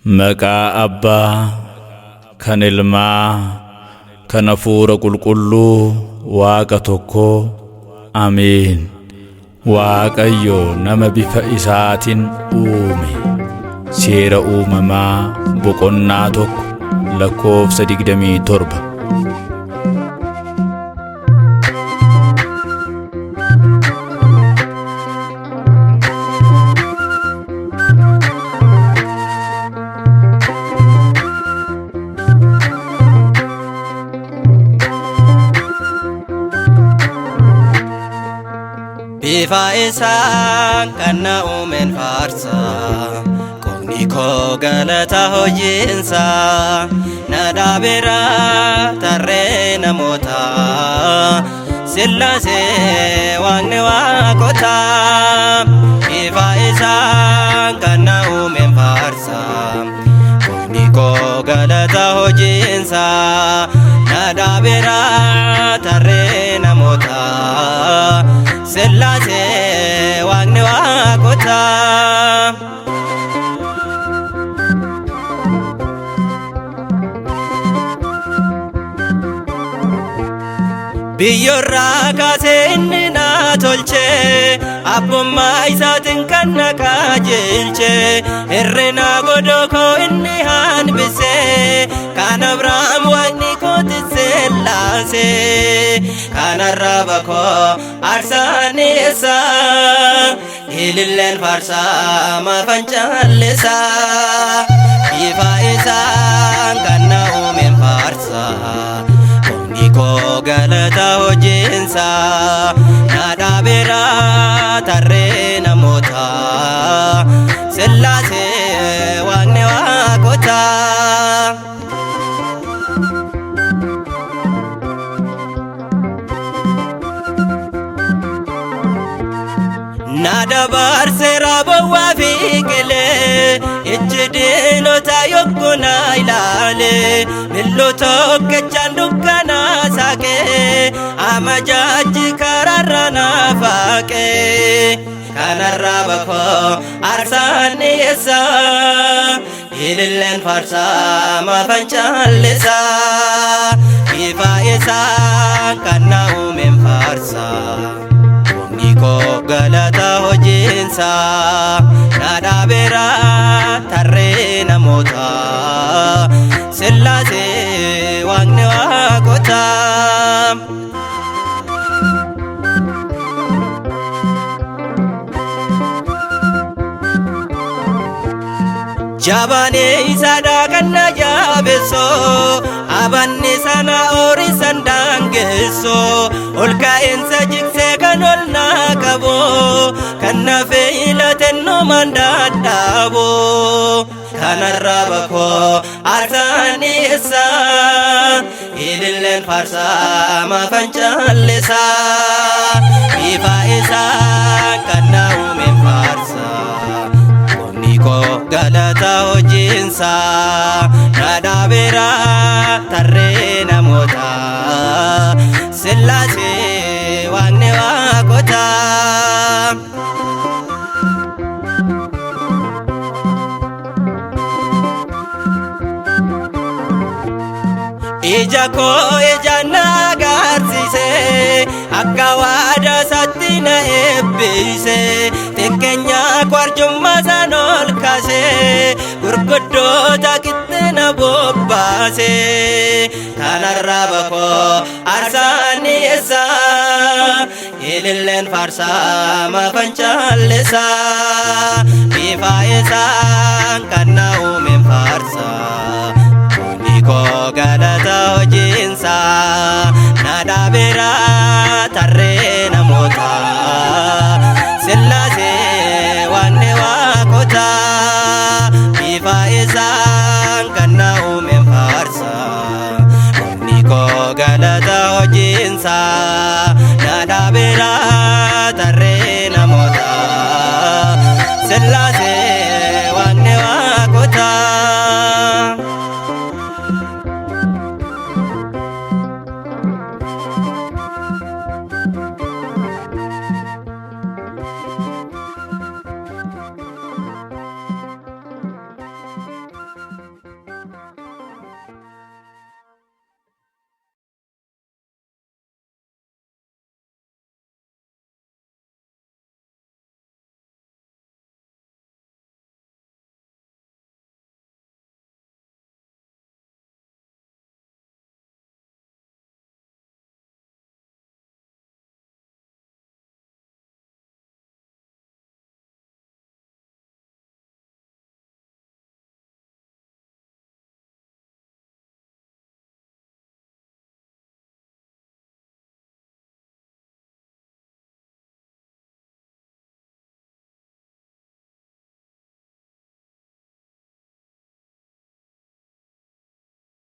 Maqaa Abbaa kan Ilmaa kan Hafuura Qulqulluu Waaqa tokkoo. Ameen. Waaqayyo nama bifa isaatiin uume. Seera uumamaa boqonnaa 1 lakkoofsa 27. Bifa isaan kan na uumeen faarsa, qomni koo galata hojiinsa, na dhaabeera tarree namoota, Sillaasee waaqni waaqota. Bifa isaan kan na uumeen faarsa, qomni koo galata hojiinsa, na dhaabeera tarree namoota, Sillaasee waaqni waaqota. Biyyoorraa kaasee inni na tolche, abbummaa isaatiin kan na qajeelche, hirrina godoo koo inni hanbise, kan Abrahaam waaqni kooti sellaase, kan arraba koo aarsaan dhiyeessa, ililleen faarsaa maafan callisa, bifa isaan kan na uumeen faarsa. Qomni koo galata hojiinsa, na dhaabeera tarree namoota, Sillaasee waaqni waaqota. Na dabarseera bowwaa fi qilee, ijji diinota yogguu na ilaale, mil'uu tokkichaan dukkana saaqee, amajaajji karaarra na faaqee. Kanarraa bakoo aarsaan dhiyeessa, ililleen faarsaa maafan callisa, bifa isaan kan na uumeen faarsa. Qomni koo galata hojiinsa, na dhaabeera tarree namoota, Sillaasee waaqni waaqota. Jabaan isaadha kan na jabeessoo, abanni sana horiisan daangeessoo, ol ka'iinsa jigsee kan ol na qabu, kan na filateen numaan dadhabu. Kanarraa bakoo aarsaan dhiyeessa, ililleen faarsaa maafan callisa, bifa isaan kan na uumeen faarsa. Qomni koo galata hojiinsa, na dhaabeera tarree namoota, Sillaasee waaqni waaqota. Ija koo ija na agarsiise, akka waadaa isaatti na eebbise, xiqqeenya kwarjummaa isaan ol kaase, gurguddoota qixxe na bobbaase. Kanarraa bakoo aarsaan dhiyeessa, ililleen faarsaa maafan callisa, bifa isaan kan na uumeen faarsa. Qomni koo galata hojiinsa, na dhaabeera tarree namoota, Sillaasee waaqni waaqota. Bifa isaan kan na uumeen faarsa. Qomni koo galata hojiinsa, na dhaabeera